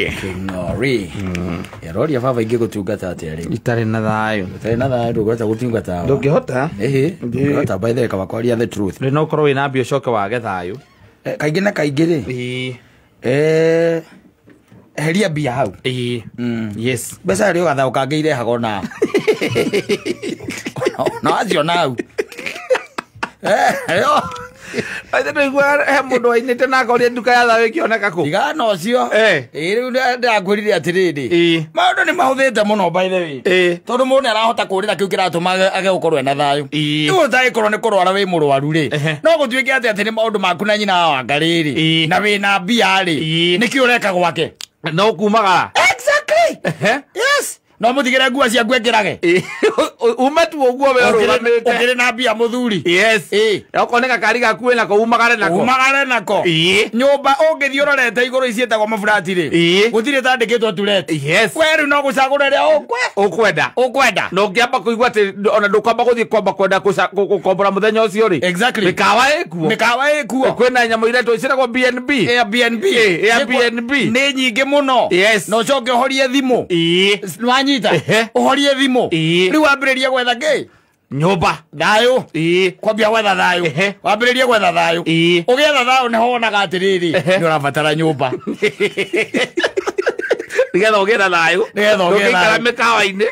King'ori. Yaroria baba ingĩgũtungata atĩa rĩu? Itarĩ na thayũ. Ũtarĩ na thayũ ndũngĩhota gũtungata. Ndũngĩhota. Ĩhĩ, ndũngĩhota by the way kaba kwaria the truth. Rĩ no ũkorwo wĩna mbia ũcoke wage thayũ. Kaingĩ na kaingĩ rĩ. Ĩĩ. Eheria mbia hau. Ĩĩ. Yes. Mbeca rĩ ũgathaũ kangĩ irehaga ona. Na waciona hau. Yo. Aithe ndũigua he mũndũ wainĩte na akoria nduka ya thayũ ĩkĩoneka kũ? Tigana ũcio. Ĩĩ rĩu ndĩrakwĩrire atĩrĩrĩ. Ĩĩ. Maũndũ nĩ mahũthĩte mũno by the way. Ĩĩ. Tondũ mũndũ nĩ arahota kũrĩra kĩu kĩratũma age gũkorwo ena thayũ. Ĩĩ. Rĩu ũtangĩkorwo nĩ kũrwara wĩ mũrwaru rĩ. No gũtuĩke atĩ atĩ nĩ maũndũ maku na nyina wa Wanga rĩrĩ. Ĩĩ. Na wĩna mbia rĩ. Ĩĩ. Nĩkĩ ũreka gwake? No kumagara. Exactly. Yes. No mũtigĩre nguo ciaku ĩkĩrage. Ume tu ũguo we ũrũgamĩte. Ũkĩrĩ na mbia mũthuri. Yes. Ĩĩ. Okorwo nĩ gakari gaku wĩnako umagare nako. Umagare nako. Ĩĩ. Nyũmba ũngĩthiĩ ũrorete igũrũ iciĩtagwo maburati rĩ. Ĩĩ. Gũtirĩ tandĩkĩtwo tureti. Yes. We rĩu no gũcagũra ĩrĩa ũkwenda. Ũkwenda. Na ũngĩamba kũigua atĩ ona ndũkwamba gũthiĩ kwamba kwenda gũkombora mũthenya ũcio rĩ. Exactly. Mĩkawa ĩkuo. Mĩkawa ĩkuo. Kwĩna nyamũ iretwo ciĩtagwo BNB. Airbnb. Airbnb. Nĩ nyingĩ mũno. Yes. Na ũcoke ũhorie thimũ. Ĩĩ. Nĩwanyita? Ũhorie thimũ. Ĩĩ. Rĩu wambĩrĩrie gwetha kĩ? Nyũmba. Thayũ. Ĩĩ. Kwambia gwetha thayũ. Wambĩrĩrie gwetha thayũ. Ĩĩ. Ũgĩetha thayũ nĩho wonaga atĩrĩrĩ, nĩ ũrabatara nyũmba. Nĩgetha ũgĩe na thayũ. Nĩgetha ũgĩe Ndũngĩikara thayũ. mĩkawa-inĩ.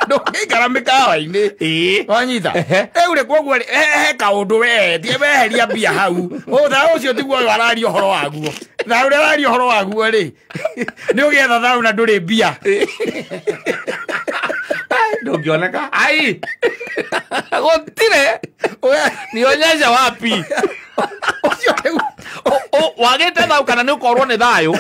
Ndũngĩikara mĩkawa-inĩ. Ĩĩ. Wanyita? Rĩu rĩ koguo rĩ, he kaũndũ we, tie weheria mbia hau. Thayũ ũcio tiguo ũyũ araria ũhoro waguo. Thayũ ũrĩa araria ũhoro waguo rĩ, nĩ ũgĩetha thayũ na ndũrĩ mbia. Ndũngĩoneka. Ai. Gũtirĩ. Nionyeshe wapi. Ũcio rĩu. Wagĩte thayũ kana nĩ ũkorwo nĩ thayũ?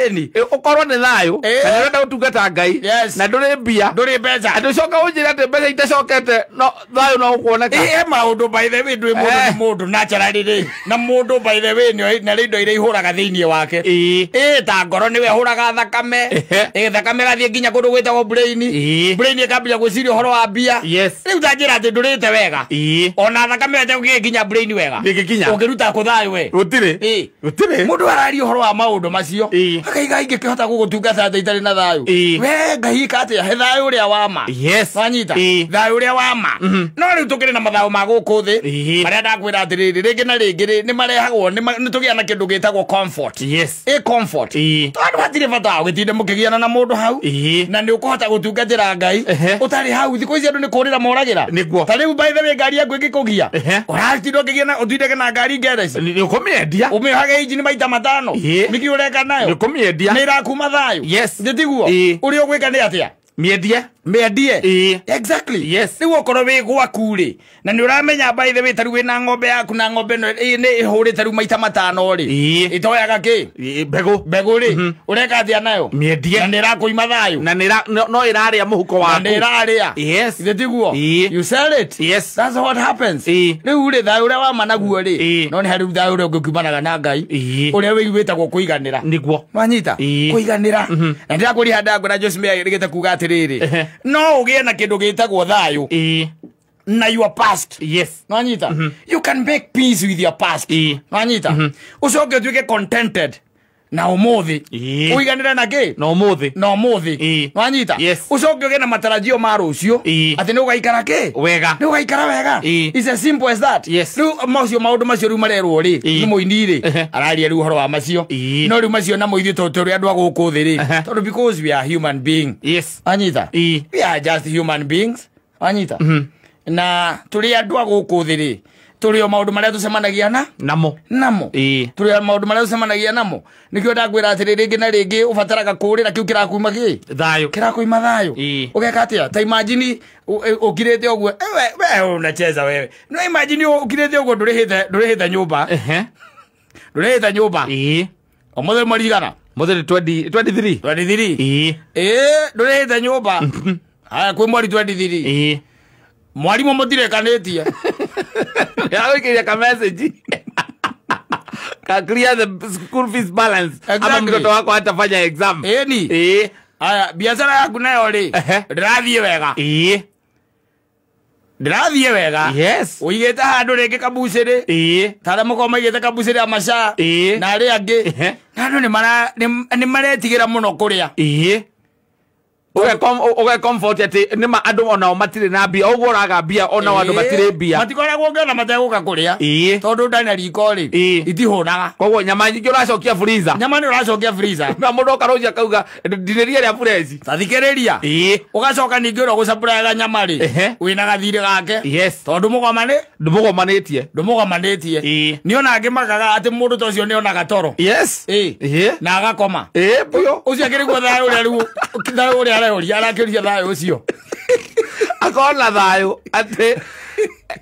Ĩni. Ũkorwo nĩ thayũ, Ĩĩ. kana ũrenda gũtungata Ngai, Yes. na ndũrĩ mbia. Ndũrĩ mbeca. Atĩ ũcoke ũnjĩre atĩ mbeca itacokete, no thayũ no ũkuoneka. Ĩĩ, he maũndũ by the way, ndũĩ mũndũ nĩ mũndũ naturally rĩ. Na mũndũ by the way nĩ na rĩ indo iria ihũraga thĩinĩ wake. Ĩĩ. Ĩĩ, ta ngoro nĩwe ĩhũraga thakame. Ĩĩ, thakame ĩgathiĩ nginya kũndũ gwĩtagwo brain. Ĩĩ. Brain ĩkambia gwĩciria ũhoro wa mbia. Yes. Rĩu ta njĩra atĩ ndũrĩte wega. Ĩĩ. Ona thakame ĩyo ĩtegũgĩkinya brain wega. Ndĩngĩkinya. Ũngĩruta kũ thayũ we? Gũtirĩ. Ĩĩ. Gũtirĩ. Mũndũ araria ũhoro wa maũndũ macio. Ĩĩ. Akaiga ingĩkĩhota gũgũtungata atĩ itarĩ na thayũ. Ĩĩ. We Ngai ĩka atĩa? He thayũ ũrĩa wa ma. Yes. Wanyita? Ĩĩ. Thayũ ũrĩa wa ma. No rĩu tũkĩrĩ na mathayũ ma gũkũ thĩ. Ĩĩ. Marĩa ndakwĩra atĩrĩrĩ, rĩngĩ na rĩngĩ rĩ, nĩ marehagwo, nĩ tũgĩa na kĩndũ gĩtagwo comfort. Yes. Ĩ comfort. Ĩĩ. Tondũ hatirĩ bata wa gũtinda mũkĩgiana na mũndũ hau. Ĩĩ. Na nĩ ũkũhota gũtungatĩra Ngai. Ũtarĩ hau. Thikũ ici andũ nĩ kũrĩra moragĩra. Nĩguo. Ta rĩu by the way ngari yaku ĩngĩkũgia. Ũratinda ũkĩgiana ũtindage na ngari ngereci. Nĩ ũkũmĩendia. Ũmĩohage injini maita matano. Ĩĩ. Nĩkĩ ũreka nayo? Nĩ ũkũmĩendia. Nĩ ĩrakuma thayũ. Yes. Nĩ tiguo? Ĩĩ. Ũrĩa ũgwĩka nĩ atĩa? Mĩendie. Mĩendie. Ĩĩ. Exactly. Yes. Rĩu okorwo wĩ gwaku rĩ, na nĩ ũramenya by the way ta rĩu wĩna ng'ombe yaku na ng'ombe ĩno nĩ ĩhũrĩte rĩu maita matano rĩ. Ĩĩ. Ĩtoyaga kĩ? Ĩĩ, mbegũ. Mbegũ rĩ, ũreka atĩa nayo? Mĩendie. Na nĩ ĩrakũima thayũ. Na no ĩrarĩa mũhuko Na waku. nĩ ĩrarĩa. Yes. Githĩ tiguo? Ĩĩ. You sell it. Yes. That's what happens. Ĩĩ. Rĩu rĩ, thayũ ũrĩa wa ma naguo rĩ, Ĩĩ. no nĩ harĩ thayũ ũrĩa ũngĩ ũkiumanaga na Ngai. Ĩĩ. Ũrĩa wĩtagwo kũiganĩra. Nĩguo. Nwanyita? Ĩĩ. Kũiganĩra. Na ndĩrakwĩria handũ na Joyce Meyer ĩrĩgĩte kuga atĩrĩrĩ, no ũgĩe na kĩndũ gĩtagwo thayũ. Ĩĩ. Na your past. Yes. Nwanyita? You can make peace with your past. Ĩĩ. Nwanyita? Ũcoke ũtuĩke contented na ũmũthĩ. Ĩĩ. Ũiganĩre na kĩ? Na ũmũthĩ. Na ũmũthĩ. Ĩĩ. Nwanyita? Yes. Ũcoke ũgĩe na matarajio ma rũciũ. Ĩĩ. Atĩ nĩ ũgaikara kĩ? Wega. Nĩ ũgaikara wega. Ĩĩ. It's as simple as that. Yes. Rĩu macio maũndũ macio rĩu marerwo rĩ, Ĩĩ. nĩ mũini rĩ, araria rĩu ũhoro wa macio. Ĩĩ. No rĩu macio namo ithuĩ tondũ tũrĩ andũ a gũkũ thĩ rĩ, tondũ because we are human being. Yes. Wanyita? Ĩĩ. We are just human beings. Wanyita? Na tũrĩ andũ a gũkũ thĩ rĩ, tũrĩ o maũndũ marĩa tũcemanagia na namo. Namo. Ĩĩ. Tũrĩ o maũndũ marĩa tũcemanagia namo. Nĩkĩo ndakwĩra atĩrĩ, rĩngĩ na rĩngĩ ũbataraga kũrĩra kĩu kĩrakuma kĩ? Thayũ. Kĩrakũima thayũ. Ĩĩ. Ũgeka atĩa? Ta imagine ũkirĩte ũguo. We unacheza wewe. No imagine ũkirĩte ũguo ndũrĩhĩte nyũmba. Ndũrĩhĩte nyũmba. Ĩĩ. Ũmũthĩ mweri igana? Mũthĩ nĩ 23. 23. Ĩĩ. Ĩĩ, ndũrĩhĩte nyũmba. Haya, kwĩ mweri 23. Ĩĩ. Mwarimũ mũtirekanĩtie. Agũikĩria ka message. Ka clear the school fees balance. Ama Exactly. mtoto wako hatafanya exam. Ĩni. Ĩĩ. Haya, biacara yaku nayo rĩ, ndĩrathiĩ wega. Ĩĩ. Ndĩrathiĩ wega. Yes. Ũigĩte handũ rĩngĩ kabucĩrĩ. Ĩĩ. Ta arĩa makoragwo maigĩte kabucĩrĩ ya maca. Ĩĩ. Na arĩa angĩ. Andũ nĩ maretigĩra mũno kũrĩa. Ĩĩ. Uge comfort atĩ nĩma andũ onao matirĩ na mbia, ũguo ũraga mbia onao andũ matirĩ mbia. Matikoragwo ũngĩona mategũka kũrĩa. Ĩĩ. Tondũ nda na riko rĩ, Ĩĩ. itihũnaga. Koguo nyama nyingĩ ũracokia freezer. Nyama nĩ ũracokia freezer. Na mũndũ oka rũciũ akauga ndinĩria rĩa fresh. Ta thikĩrĩria. Ĩĩ. Ũgacoka ningĩ ũrĩa ũgũcapuraga nyama rĩ, Ehe. wĩna gathirĩ gake. Yes. Tondũ mũgoma nĩ Ndũmũgomanĩtie. ndũmũgomanĩtie. Ĩĩ. Nĩ ona angĩ magaga atĩ mũndũ ta ũcio nĩonaga toro. Yes. Ĩĩ. Ĩĩ. Na agakoma. Ĩĩ biũ. Ũcio akĩrĩ guo thayũ ũrĩa rĩu thayũ ũrĩa areũria arakĩũria thayũ ũcio. Akorwo na thayũ atĩ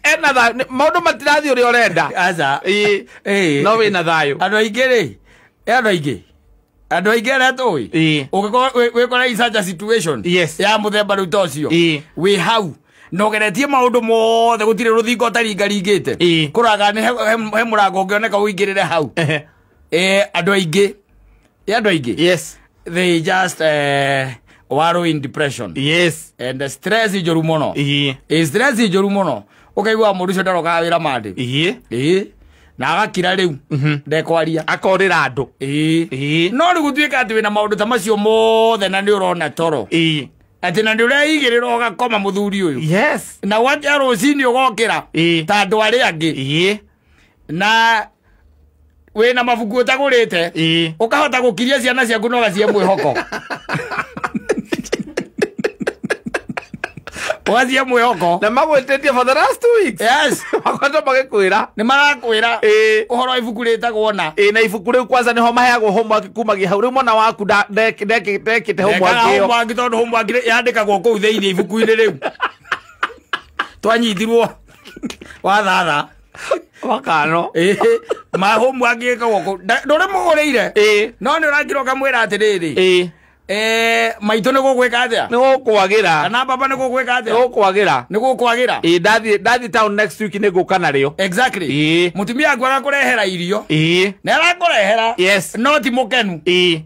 ena thayũ maũndũ matirathiĩ ũrĩa ũrenda. Aca. Ĩĩ. Ĩĩ. No wĩna thayũ. Andũ aingĩ rĩ, andũ aingĩ. Andũ aingĩ arĩa tũĩ. Ĩĩ. Ũngĩkorwo wĩkora in such a situation. Yes. Ya mũthemba rĩu ta ũcio. Ĩĩ. Wĩ hau. Na ũgeretie maũndũ mothe gũtirĩ rũthingo ũtaringaringĩte. Ĩĩ. Kũraga nĩ he mũrango ũngĩoneka ũingĩrĩre hau. Ehe. Andũ aingĩ. Andũ aingĩ. Yes. They just wallow in depression. Yes. And the stress njũru mũno. Ĩĩ. Ĩ stress njũru mũno. Ũkaigua mũndũ ũcio ndarokaga wĩra Monday. Ĩĩ. Ĩĩ. Na agakira rĩu. Ndekwaria. Akorĩra andũ. Ĩĩ. Ĩĩ. No rĩu gũtuĩka atĩ wĩna maũndũ ta macio mothe na nĩ ũrona toro. Ĩĩ. Atĩ na nĩ ũreigĩrĩra ũgakoma mũthuri ũyũ. Yes. Na gwakĩa rũcinĩ ũgokĩra. Ĩĩ. Ta andũ arĩa angĩ. Ĩĩ. Na wĩna mabuku ũtagũrĩte. Ĩĩ. Ũkahota gũkiria ciana ciaku na ũgacihe mwĩhoko. Ũgacihe mwĩhoko. Na magwĩtĩtie for the last 2 weeks. Yes. Makoretwo magĩkwĩra. Nĩ marakwĩra. Ĩĩ. Ũhoro wa ibuku rĩtagwo na. Ĩĩ, na ibuku rĩu kwanza nĩho maheagwo homework kumagia hau. Rĩu mwana waku ndekĩte homework Ndekaga ĩyo. homework tondũ homework yandĩkagwo kũu thĩinĩ ibuku-inĩ rĩu. Twanyitirwo wathatha. Wakano. Ĩĩ. Ma homework ĩkagwo kũu. Ndũrĩ mũgũrĩire. Ĩĩ. No nĩ ũrakira ũkamwĩra atĩrĩrĩ. Ĩĩ. Maitũ nĩ gũgwĩka atĩa? Nĩ gũkwagĩra. Kana baba nĩ gũgwĩka atĩa? Nĩ gũkwagĩra. Nĩ gũkwagĩra. Ĩĩ, ndathiĩ town next week nĩ ngũka narĩo. Exactly. Ĩĩ. Mũtumia waku agakũrehera irio. Ĩĩ. Nĩ arakũrehera. Yes. No ti mũkenu. Ĩĩ.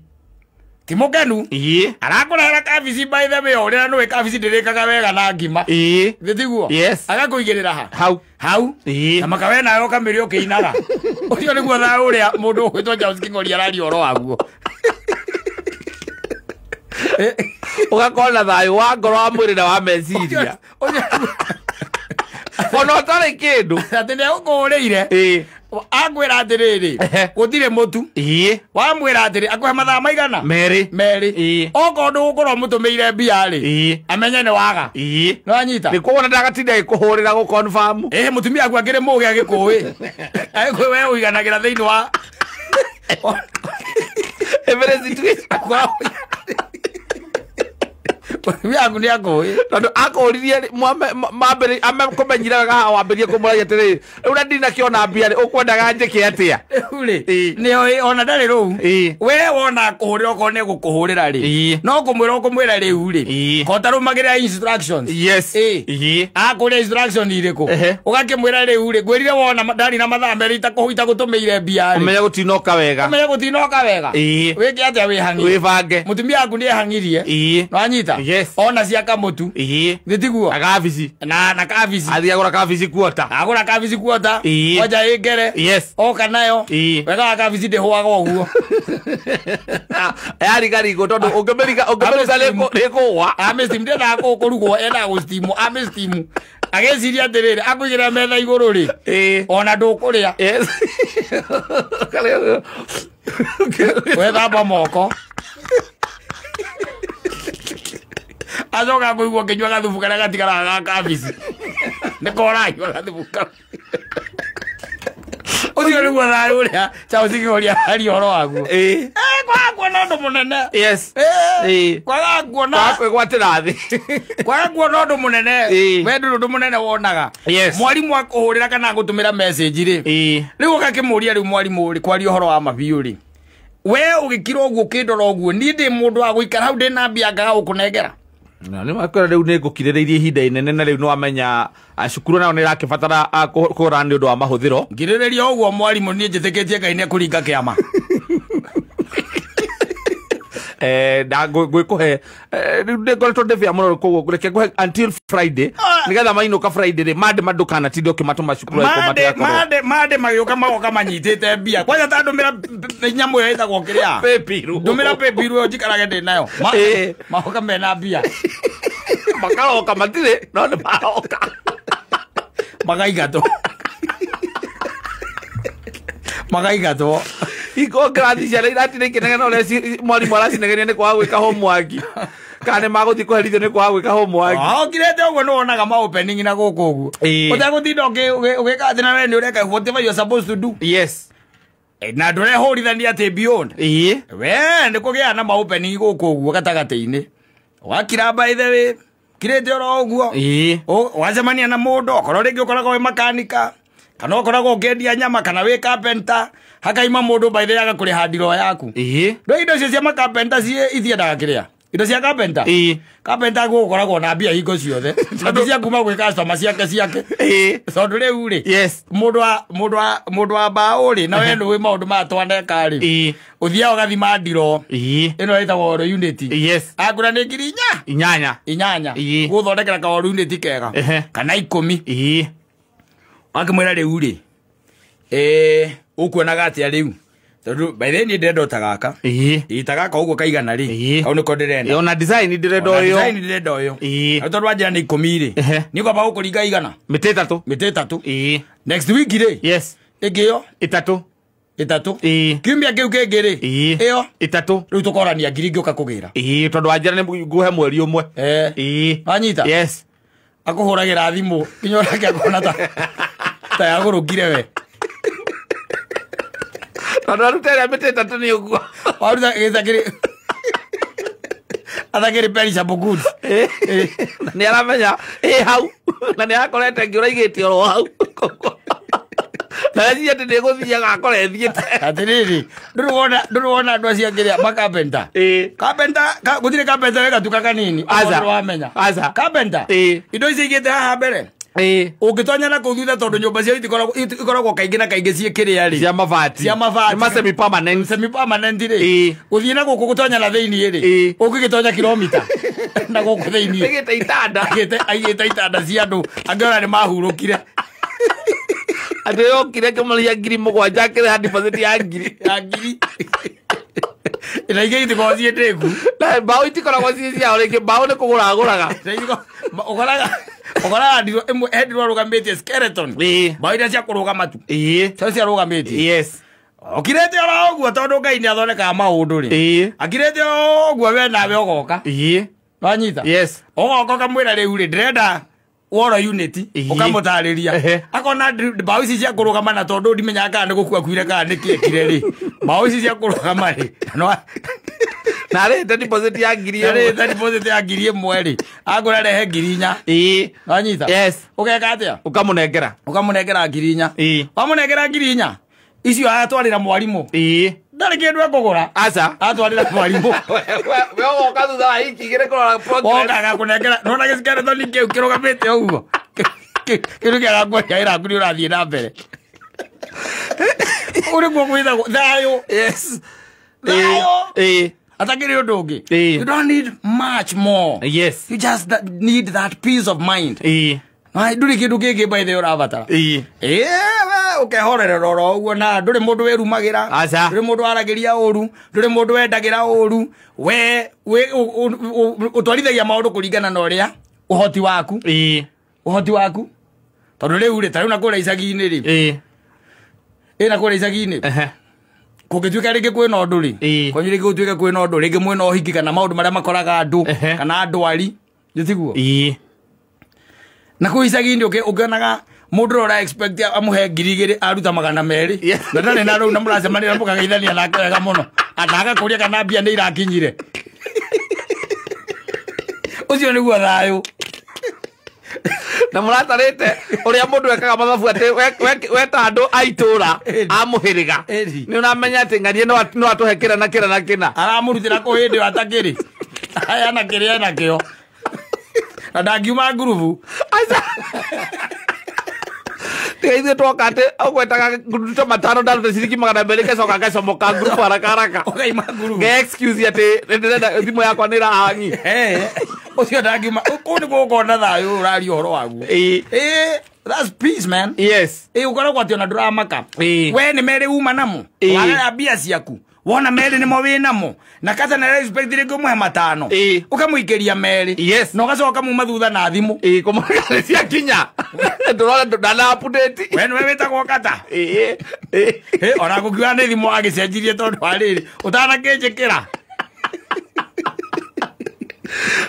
Ti mũkenu. Ĩĩ. Arakũrehera kabici by the way ũrĩa nĩũĩ kabici ndĩrĩkaga wega na ngima. Ĩĩ. Thĩ tiguo? Yes. Agakũigĩrĩra ha? Hau. Hau. Ĩĩ. Na makawe nawe ũkamĩrĩa ũkĩinaga. Ũcio nĩguo thayũ ũrĩa mũndũ ũgwĩtwo Charles King'ori araria ũhoro waguo. Ũgakorwo na thayũ wa ngoro wa mwĩrĩ na wa meciria. Ona ũtarĩ kĩndũ. Atĩ nĩ agũkũhũrĩire. Ĩĩ. Akwĩra atĩrĩrĩ, gũtirĩ mũtu. Ĩĩ. Wamwĩra atĩrĩ, akũhe mathaa maigana? Merĩ. Merĩ. Ĩĩ. Okorwo ndũgũkorwo mũtũmĩire mbia rĩ, Ĩĩ. amenye nĩ waga. Ĩĩ. Nĩ wanyita? Nĩ kuona ndagatinda agĩkũhũrĩra gũ-confirm. Ĩĩ, mũtumia waku akĩrĩ mũũgĩ agĩkũĩ. Agĩkũĩ we ũiganagĩra thĩinĩ wa Every situation. Mũtumia waku nĩ akũĩ. Tondũ akũririe mambere amekũmenyire wega haha wambĩrĩrie kũmũragia atĩrĩrĩ, rĩu na ndinakĩona mbia rĩ, ũkwendaga njĩke atĩa? Rĩu rĩ, Ĩĩ. nĩoĩ ona ndarĩ rũu. Ĩĩ. We wona akũhũrĩra okorwo nĩ egũkũhũrĩra rĩ, Ĩĩ. no kũmwĩra ũkũmwĩra rĩu rĩ, Ĩĩ. ko ũtarũmagĩrĩra instructions. Yes. Ĩĩ. Ĩĩ. Akũria instruction irĩkũ? Ehe. Ũgakĩmwĩra rĩu rĩ, ngwĩrire wona ndarĩ na mathaa merĩ itagũtũmĩire mbia rĩ. Ũmenye gũtinoka wega. Ũmenye gũtinoka wega. Ĩĩ. Wĩke atĩa wĩhang'ie? Wĩbange. Mũtumia waku nĩ ehang'irie. Ĩĩ. Nĩwanyita? Yes. Ona cia kamũtu. Ĩĩ. Nĩ tiguo? Na kabici. Na kabici. Athiĩ agũra kabici kuota. Agũra kabici kuota. Ĩĩ. Kwanja ĩngere. Yes. Oka nayo. Ĩĩ. Wega wa kabici ndĩhũaga ũguo. Yarigarigwo tondũ ũngĩmĩriga nĩkũgwa. Amĩsteam ndendaga kũrugwo, endaga gũsteamwo, amĩsteam. Agĩciria atĩrĩrĩ, akũigĩrĩra metha igũrũ rĩ. Ĩĩ. Ona ndũkũrĩa. Yes. Wethamba moko. Acoka kũigua ũkĩnyua gathubu karĩa gatigaraga ga kabici. Nĩko ũranyua gathubu kau. Ũcio nĩguo thayũ ũrĩa Charles King'ori araria ũhoro waguo. Ĩĩ. Kwaga kuona ũndũ mũnene. Yes. Ĩĩ. Kwaga kuona. Kwaga kwĩgwatĩra thĩ. Kwaga kuona ũndũ mũnene. Ĩĩ. We ndũrĩ ũndũ mũnene wonaga. Yes. Mwarimũ akũhũrĩra kana agũtũmĩra message rĩ. Ĩĩ. Rĩu ũgakĩmũria rĩu mwarimũ rĩ, kwaria ũhoro wa mabiũ rĩ. We ũgĩkira ũguo ũkĩndora ũguo, niĩ ndĩ mũndũ wa gũikara hau ndĩ na mbia ngaga gũkũnengera. Na nĩ wakwĩra rĩu nĩ ngũkirĩrĩirie ihinda inene na rĩu nĩ wamenya cukuru nayo nĩ ĩrakĩbatara kũgũra nĩ ũndũ wa mahũthĩro. Ngirĩrĩria ũguo mwarimũ niĩ njĩtĩkĩtie Ngai nĩ ekũringa kĩama. Na ngwikuhe ngoretwo ndĩ bĩa mũno koguo reke ngũhe until Friday nigetha mainũka Friday rĩ mande mandũkana tinde ũkĩmatũma cukuru mande mande magĩũka magoka manyitĩte mbia kwanja ta ndũmĩra nyamũ ĩyo ĩtagwo kĩrĩa paybill ndũmĩra paybill ĩyo njikarage ndĩ nayo magoka mena mbia makaroka matirĩ no nĩ maroka magaigatwo magaigatwo iko ngirathi ciana iratire ikinegena ũrĩa mwarimũ aracinegenia nĩ kwaga gwĩka homework kana nĩ magũthiĩ kũherithio nĩ kwaga gwĩka homework okirete ũguo nĩ wonaga ma opening na gũkũ ũguo ũtagũtinda ũgĩka atĩ na we nĩ ũreka whatever you are supposed to do. Yes. Na ndũrehũrithania atĩ beyond. Ĩĩ. We nĩ kũgĩa na ma opening gũkũ ũguo gatagatĩ-inĩ wakira by the way kirĩte oro ũguo. Ĩĩ. Wacemania na mũndũ okorwo rĩngĩ ũkoragwo wĩ makanika kana ũkoragwo ũkĩendia nyama kana wĩ carpenter hakaima mũndũ by the way agakũrĩha ndiro yaku. Ĩĩ. Ndũ indo icio cia macarpenter ciĩ ithiendaga kĩrĩa indo cia carpenter. Ĩĩ. Carpenter gũkoragwo na mbia hingo ciothe tondũ cia kuma gwĩ customer ciake ciake. Ĩĩ. Tondũ rĩu rĩ yes mũndũ wa mbaũ rĩ na we nĩ wĩ maũndũ maya twaneka rĩ. Ĩĩ. Ũthiaga ũgathima ndiro. Ĩĩ. Ĩno ĩtagwo oro unit. Yes. Akũra nĩ ngiri inya inyanya inyanya. Ĩĩ. Gũthondekera ka oro unit kega kana 10. Ĩĩ. Wakĩmwĩra rĩu rĩ ũkuonaga atĩa rĩu tondũ by the way niĩ ndĩrenda o ta gaka. Ĩĩ. Ta gaka ũguo kaigana rĩ kau nĩko ndĩrenda. Ona design ndĩrenda ũyũ. Design ndĩrenda ũyũ. Ĩĩ. Na tondũ wanjĩra nĩ 10 rĩ niĩ ngwamba gũkũringa igana mĩtĩ ĩtatũ. Mĩtĩ ĩtatũ. Ĩĩ. Next week rĩ yes ĩngĩ ĩyo ĩtatũ ĩtatũ. Ĩĩ. Kiumia kĩu kĩngĩ rĩ Ĩĩ. ĩyo ĩtatũ. Rĩu tũkorania ngiri ngĩũka kũgĩra. Ĩĩ tondũ wanjĩra nĩ nguhe mweri ũmwe. Ĩĩ. Wanyita? Yes. Akũhũragĩra thimũ nginya ũrake akona ta yagũrũkire we. Tondũ aruta ĩrĩa mĩtĩ ĩtatũ nĩ ũguo. Waruta gĩtakĩrĩ atakĩrĩ perishable goods. Na nĩ aramenya ĩ hau na nĩ arakorete ĩngĩ ũraigĩte oro hau. Na reciria atĩ nĩgũthiaga akora ĩthiĩte. Atĩrĩrĩ ndũrĩ wona andũ acio angĩ rĩa macarpenter. Ĩĩ. Carpenter gũtirĩ carpenter wĩ gatuka kanini. Aca. Wamenya. Aca. Carpenter. Ĩĩ. Indo ici igĩte haha mbere. Ĩĩ. Ũngĩtonya na kũu thutha tondũ nyũmba ciao ikoragwo kaingĩ na kaingĩ ciĩ kĩrĩa rĩ. Cia mabati. Cia mabati. Nĩ ma semi permanent. Semi permanent rĩ. Ĩĩ. Gũthiĩ na gũkũ gũtonya na thĩinĩ rĩ. Ĩĩ. Ũngĩgĩtonya kilomita na gũkũ thĩinĩ. Aigĩte itanda. Aigĩte itanda cia andũ angĩ ona nĩ mahurũkire. Andũ yokire kĩmũrĩhia 7,000 akĩrĩha deposit ya ngiri. Ya ngiri. Na ingĩ itikoragwo ciĩ ndĩku. Na mbaũ itikoragwo ciĩ ciao rĩngĩ mbaũ nĩ kũgũra agũraga. Ũkoraga ũkoraga ndiro ĩmwe he ndiro arũgamĩtie skeleton. Ĩĩ. Mbaũ iria cia kũrũgama tu. Ĩĩ. Cio ciarũgamĩtie. Yes. Okirĩte oro ũguo tondũ Ngai nĩ athondekaga maũndũ rĩ. Ĩĩ. Akirĩte oro ũguo we nawe ũgoka. Ĩĩ. Wanyita? Yes. Ũgoka ũkamwĩra rĩu rĩ ndĩrenda woro unit ũkamũtarĩria akona mbaũ ici cia kũrũgama na tondũ ndimenyaga kana nĩ gũkua kuire kana nĩ kĩekire rĩ mbaũ ici cia kũrũgama rĩ na arĩhĩte deposit ya ngiri ĩmwe. Arĩhĩte deposit ya 1,000 rĩ akũra rehe 4,000. Ĩĩ. Wanyita? Yes. Ũgeka atĩa? Ũkamũnengera. Ũkamũnengera 4,000. Ĩĩ. Wamũnengera 4,000 icio atwarĩra mwarimũ. Ĩĩ. Ndarĩ kĩndũ ekũgũra. Aca. Atwarĩra mwarimũ. We ũgoka thutha wa wiki igĩrĩ kũrora progress. Woka agakũnengera nona gĩcikeretoni kĩu kĩrũgamĩte ũguo. Kĩndũ kĩagakuonia wĩra waku nĩ ũrathiĩ na mbere. Ũũ nĩguo gwĩthagwo thayũ. Yes. Thayũ. Ĩĩ. Atakĩrĩ ũndũ ũngĩ. You don't need much more. Yes. You just need that peace of mind. Ĩĩ. Ndũrĩ kĩndũ kĩngĩ by the way ũrabatara. Ĩĩ. Ĩĩ ũkehorerera oro ũguo na ndũrĩ mũndũ wĩrumagĩra. Aca. Ndũrĩ mũndũ waragĩria ũru, ndũrĩ mũndũ wendagĩra ũru. We ũtwarithagia maũndũ kũringana na ũrĩa ũhoti waku. Ĩĩ. Ũhoti waku. Tondũ rĩu rĩ ta rĩu na kũrĩa icagi-inĩ rĩ. Ĩĩ. Ĩ na kũrĩa icagi-inĩ. Kũngĩtuĩka rĩngĩ kwĩna ũndũ rĩ. Kwanyu rĩngĩ gũtuĩke kwĩna ũndũ rĩngĩ mwĩna ũhiki kana maũndũ marĩa makoraga andũ kana ndwari. Nĩ tiguo? Ĩĩ. Na kũu icagi-inĩ ũkĩonaga mũndũ ũrĩa ũra expect amũhe 2,000 aruta 200. Na ndarĩ na rũu na mũracemania mũkageithania nake wega mũno. Na agakũria kana mbia nĩ irakinyire. Ũcio nĩguo thayũ. Na mũratarĩte ũrĩa mũndũ ekaga mathabu atĩ weta andũ a itũra a mũhĩrĩga. Nĩ ũramenya atĩ ng'ania no atũhe kĩna na kĩna na kĩna. Aramũrutĩra kũ hĩndĩ ĩyo atakĩrĩ. Aya na kĩrĩa enakĩo. Na ndangiuma ngurubu. Aca. Tiga ithuĩ twoka atĩ ũgwetaga ngurubu matano ndaruta ciringi 200 ngacoka ngacomoka ngurubu haraka haraka. Ũkaima ngurubu. Nge excuse atĩ nĩndĩrenda thimũ yakwa nĩ ĩrahangi. Ũcio ndangiuma kũu nĩguo ũkona thayũ ũraria ũhoro waguo. That's peace, man. Yes. Ũkoragwo atĩ ona ndũramaka. We nĩ merĩ uma namo. Wagaya mbia ciaku. Wona merĩ nĩmo wĩ namo. Na kata na respect rĩngĩ ũmũhe matano. Ũkamũikĩria merĩ. Yes. Na ũgacoka muma thutha na thimũ. Kũmũrega ciakinya. Ndũrona ndana update. We nĩwe wĩtagwo kata. Ona ngũkiuga nĩ thimũ agĩcenjirie tondũ wa rĩrĩ. Ũtanakĩnjĩkĩra.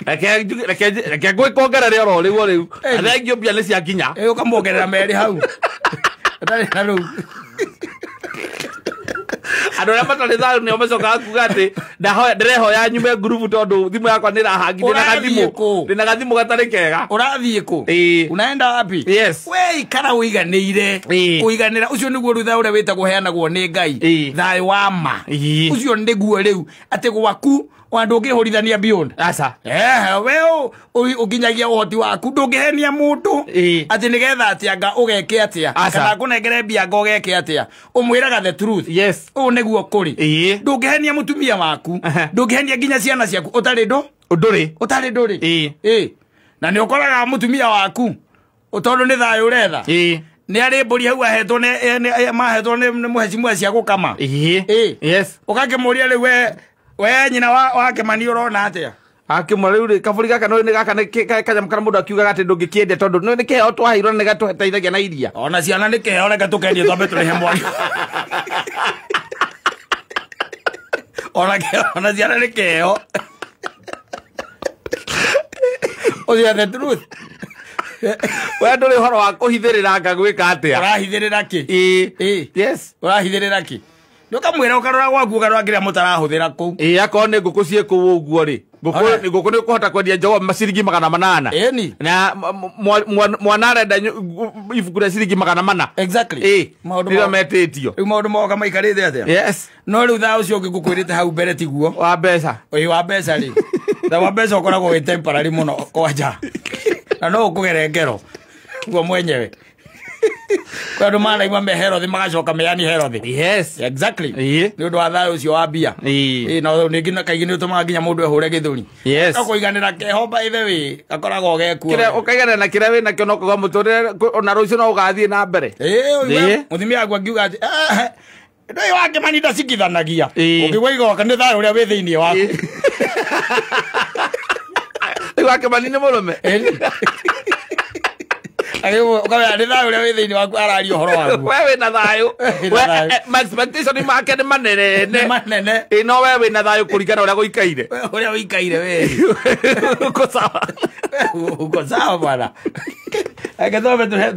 Reke ngwĩkongerere oro rĩu o rĩu. Thengio mbia nĩ ciakinya. Ũkamuongerera merĩ hau. Ũtarĩ na rĩu. Andũ arĩa matarĩ thayũ nĩo macokaga kuga atĩ ndĩrehoya nyume ngurubu tondũ thimũ yakwa nĩ ĩrahangi, ndĩna gathimũ gatarĩ kega. Ũrathiĩ kũ? Unaenda wapi? Yes. We ikara ũiganĩire. Ũiganĩra ũcio nĩguo rĩu thayũ ũrĩa wĩtagwo heanagwo nĩ Ngai. Thayũ wa ma. Ũcio nĩguo rĩu atĩ gwaku ona ndũngĩhũrithania beyond. Aca. We ũnginyagia ũhoti waku ndũngĩhenia mũndũ atĩ nĩgetha atĩ anga ũgeke atĩa kana ngũnengere mbia anga ũgeke atĩa. Ũmwĩraga the truth. Yes. Ũũ nĩguo kũrĩ. Ndũngĩhenia mũtumia waku. Ndũngĩhenia nginya ciana ciaku ũtarĩ ndũ? Ndũrĩ. Ũtarĩ ndũrĩ. Na nĩ ũkoraga mũtumia waku tondũ nĩ thayũ ũretha. Nĩ arĩ mbũri hau ahetwo nĩ mahetwo nĩ mũhecimua cia gũkama. Yes. Ũgakĩmũria rĩu we nyina wa Kĩmani ũrona atĩa? Akĩmwĩra rĩu rĩ kabũri gaka nĩ gaka nĩ kanyamũ karĩa mũndũ akiugaga atĩ ndũngĩkĩendia tondũ nĩ kĩheo twaheirwo na nĩgatũteithagia na iria. Ona ciana nĩ kĩheo reke tũkendie twambe tũrĩhe mwari. Ona ciana nĩ kĩheo. Ũcio the truth. We ndũrĩ ũhoro wa kũhithĩrĩra anga gwĩka atĩa? Ũrahithĩrĩra kĩ? Yes. Ũrahithĩrĩra kĩ? Nĩũkamwĩra ũkarora gwaku ũkarora kĩrĩa mũtarahũthĩra kũu. Akorwo nĩ ngũkũ ciĩ kũu ũguo rĩ, ngũkũ nĩ ũkũhota kwendia njogoo ciringi 800. Ĩni. Na mwana arenda ibuku rĩa ciringi 400. Exactly. Nĩrĩo metĩtio. Rĩu maũndũ moka maikarĩte atĩa? Yes. No rĩu thayũ ũcio ũngĩ ngũkwĩrĩte hau mbere tiguo. Wa mbeca. Wa mbeca rĩ. Thayũ wa mbeca ũkoragwo wĩ temporary mũno kwanja. Na no ũkũgere ngero. Guo mwenyewe. Kwa andũ maraigua me herothi magacoka meani herothi. Yes. Exactly. Nĩ ũndũ wa thayũ ũcio wa mbia. Na ningĩ kaingĩ nĩ ũtũmaga nginya mũndũ ehũre gĩthũri. Yes. Ũkũiganĩra keho by the way gakoragwo gekuo. Kĩrĩa ũkaiganĩra na kĩrĩa wĩnakĩo no kũgwa mũtũrĩre ona rũciũ no ũgathiĩ na mbere. Mũthimia waku angiuga atĩ ndũĩ wa Kĩmani ndacikithanagia. Ũngĩgua igoka nĩ thayũ ũrĩa wĩ thĩinĩ waku. Rĩu wa Kĩmani nĩ mũrũme. Ũkamenya nĩ thayũ ũrĩa wĩ thĩinĩ waku araria ũhoro waguo. We wĩna thayũ. Ma expectation make nĩ manene. Nĩ manene. No we wĩna thayũ kũringana ũrĩa gũikaire. Ũrĩa ũikaire we. Uko sawa. Uko sawa bwana. Reke twambe tũhe